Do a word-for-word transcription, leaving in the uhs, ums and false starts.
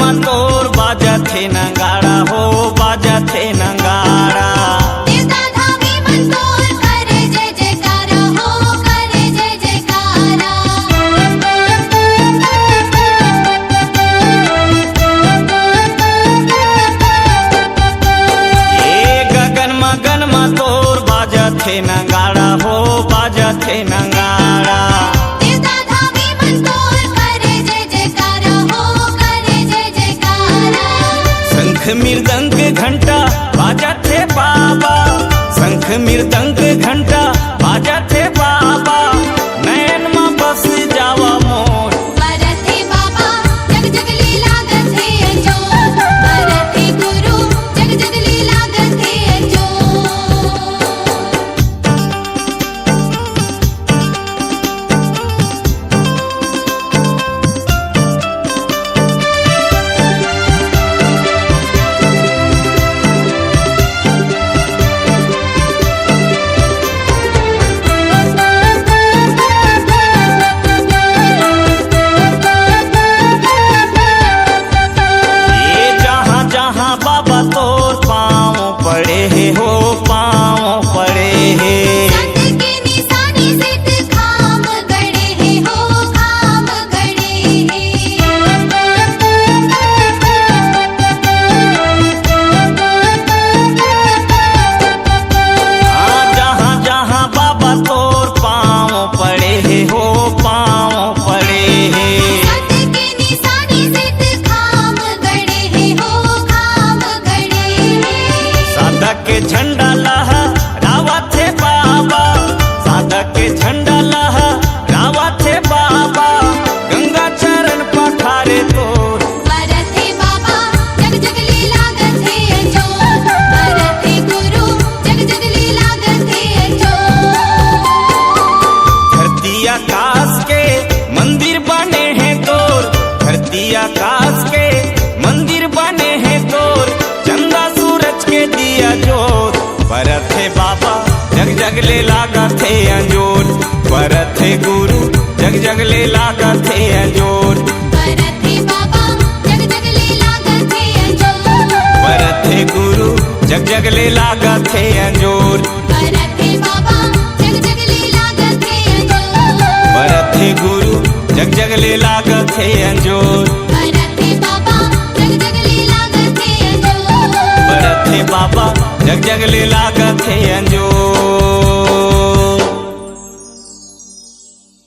मन तोर बाजत हे नगाड़ा हो, बाजत हे नगाड़ा। देवता धामी मन तोर करे जय जयकारा हो, करे जय जयकारा। ए गगन मगन म तोर बाजत हे नगाड़ा हो, बाजत हे नगाड़ा। देवता धामी मन तोर करे जय जयकारा हो, करे जय जयकारा। शंख मृदंग घंटा बाजत हे बाबा, शंख मृदंग घंटा बाजत हे बाबा, नैन म बस जावा मोर। बरत हे बाबा, जग जग ले लागत हे अंजोर। बरत हे गुरु, जग जग ले लागत हे अंजोर। ए जहाँ जहाँ बाबा तोर पाँव पड़े हे हो, पाँव पड़े हे। संत के निशानी से ते घाम गड़े हे हो, घाम गड़े हे। हाँ, जहाँ जहाँ बाबा तोर पाँव पड़े हे हो, पाँव पड़े हे। संत के निशानी से ते घाम गड़े हे हो, घाम गड़े हे। सादा के झंडा लहरावत हे बाबा, सादा के झंडा लहरावत हे बाबा, गंगा चरण पखारे तोर। बरत हे बाबा, जग जग ले लागत हे अंजोर। बरत हे गुरु, जग जग ले लागत हे अंजोर। धरती आकाश के मंदिर बने हे तोर, धरती आकाश के मंदिर बने हे तोर, चंदा सूरज के दिया जोर। बरत हे बाबा, जग जग ले लागत हे अंजोर। बरत हे गुरु, जग जग ले लागत हे अंजोर। बरत हे बाबा, जग जग ले लागत हे अंजोर। बरत हे गुरु, जग जग ले लागत हे अंजोर। बरत हे बाबा, जग जग ले लागत हे अंजोर। बरत हे गुरु, जग जग ले लागत हे अंजोर। बरत हे बाबा, जग जग ले लागत हे अंजोर। बरत हे बाबा, जग जग ले लागत हे अंजोर।